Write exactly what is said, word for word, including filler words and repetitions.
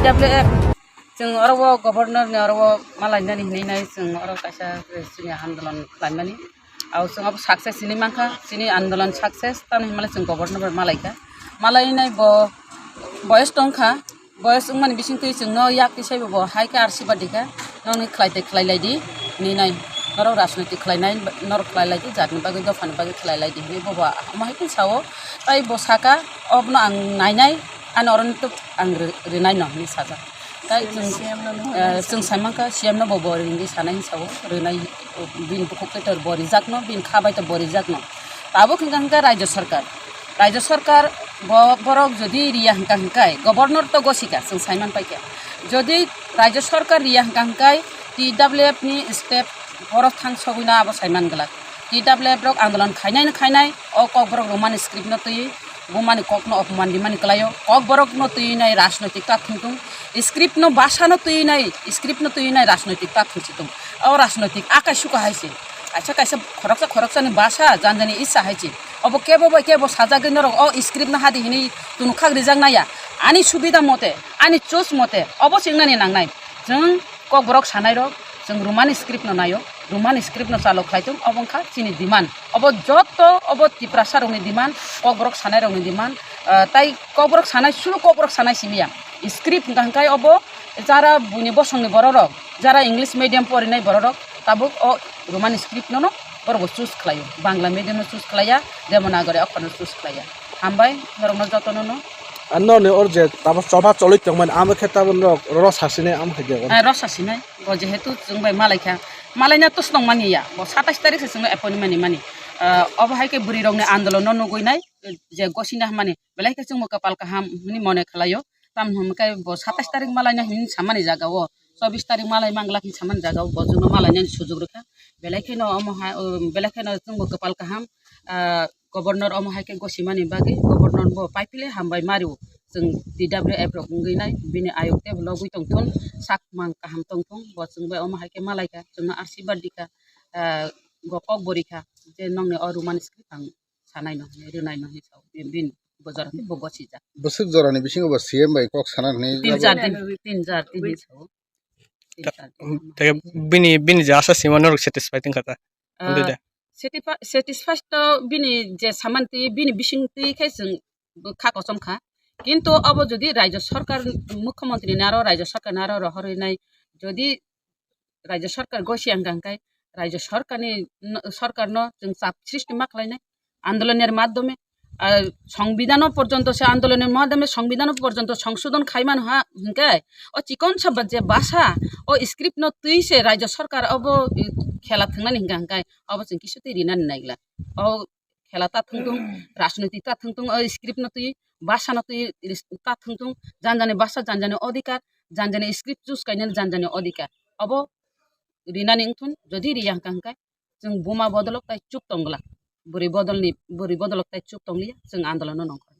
T W F, chwng oro o governor ni oro o malainani hinwi nai chwng oro kaisa chini andolon khlaimani. Au chwng abo success hinwi mankha, chini andolon success, tamni hinmale chwng governor bai malaikha. Malainai bo boyes tongkha, boyes wngmani bisingtwi chwngno yak tisai bo hai khe arsibad dikha, nokni khlai tei khlai lai di hinwi nai. Norok rajniti khlainai, norok khlai lai di, jatni bagwi, dophani bagwi khlai lai di hinwi bobo omo hai khe sao. Tai bo saka, obono ang nainai, ani oroni tok ang ri-, rinai no hinwi sajak. Tai chwng, eh, chwng sai mankha, C M no bo bo ringwi sanai hinwi sao, rinai, bini bukhuk tei tor bo rijakno, bini kha bai to bo rijakno. Tabuk hwnkha hwnkha Rajya Sarkar. Rajya Sarkar bo, borok jodi riya hwnkha hwnkhe, governor to gosika, chwng sai man paikha. Jodi Rajya Sarkar riya hwnkha hwnkhe, T W F ni step borok thang sogwino abo sai man glak. T W F rok andolon khainai no khainai, o Kokborok Roman script no twiwi, bumani kokno opoman rimani kwlaio. Kokborok no twiwi nai rajnoitik ta thwngthung, script no basa no twiwi nai, script no twiwi nai rajnoitik ta thwngsitung. O rajnoitik akai suka hai se. Kaisa kaisa khoroksa khoroksani basa, janjani isa hai se. Obo kebo bai kebo sajagwi norok o script no hadi hinwi tunukhak rijak naiya. Ani subida mote, ani choice mote, obo chengnani nangnai. Chwng Kokborok sanairok, chwng Roman script no naio, Roman script no chalo khlai thung, obo wngkha chini demand. Obo joto, obo Tiprasa rokni demand, Kokborok sanairokni demand, ah, tai Kokborok sanai, sulu Kokborok sanai simi ya. Script hwnkha hwnkhe obo jara buini bosongni bororok, jara English medium porinai bororok, tabuk o Roman script no no borok bo choose khlaio, Bangla medium no choose khlaiya, Devanagari okkhor no choose khlaiya. Hambai norokno jotono no. Ar noni or je tabo choba choloi tongmani, amo khe tabo norok ro sasinai, amo khe de. Eh, ro sasinai, bo jehetu chwng bai malaikha, malaina to swtong mani ya, bo satais tarik se chwngno appointment ni mani. Ah, obo hai khe bwrwi rokni andolon no nugui nai, je gosina hamani, belai khe chwngbo kwpal kaham hwnwi mone khlaio. Tamoni hwn khe bo satais tarik malaina hinwi samani jaga o, chobis tarik malai manglak hinwi samani jaga o, bo chwngno malainani sujuk rwkha. Belai kheno omo hai, o, belai kheno chwngbo kwpal kaham, ah, governor omo hai khe gosimani bagwi, governor bo paiphile hambai mario. Chwng T W F rok wngwi nai, bini ayuk tei logwi tongthun, sak mang kaham tongthun, bo chwng bai omo hai khe malaikha, chwngno arsibad dikha, ah, go kok bo rikha, je nokni o Roman script ang sanai no hinwi, rwnai no hinwi sao, bini, bini bo jora tei bo gosijak. Bwswk jorani bisingo bo C M bai kok sana hinwi tin jar din, tin jar din hinwi sao. Tin jar din. Tei bini, bini je asa sima norok satisfied wngkha ta? Ah, Wngwi de. Satisfi-, satisfied to bini je saman twi bini bising twi khe chwng kha kosom kha. Kintu obo jodi Rajya Sarkar, Mukhyamantri ni aro Rajya Sarkar ni aro rohorwi nai, jodi Rajya Sarkar gosi ang kha hwnkhe, Rajya Sarkar ni, Sarkar no chwng chap srishti ma khlainai andoloner madhyome, ah, Songbidhano porjonto se andoloner madhyome Songbidhano porjonto songsodhon khaimano ha hwnkhe, o chikon sa ba-, je basa, o script no twi se Rajya Sarkar obo, eh, khela thwngnani hwnkha hwnkhe obo chwng kisu twi rinani naigla. O khela ta thwngthung, rajniti ta thwngthung, o script no twi, basa no twi ris-, ta thwngthung, janjani basa, janjani odhikar, janjani script choose kainani janjani odhikar. Obo rinani wngthun, jodi riya hwnkha hwnkhe chwng buma bodolok tai chup tongla, bwrwi bodolni, bwrwi bodolok tai chup tongliya, chwng andolono nongkha.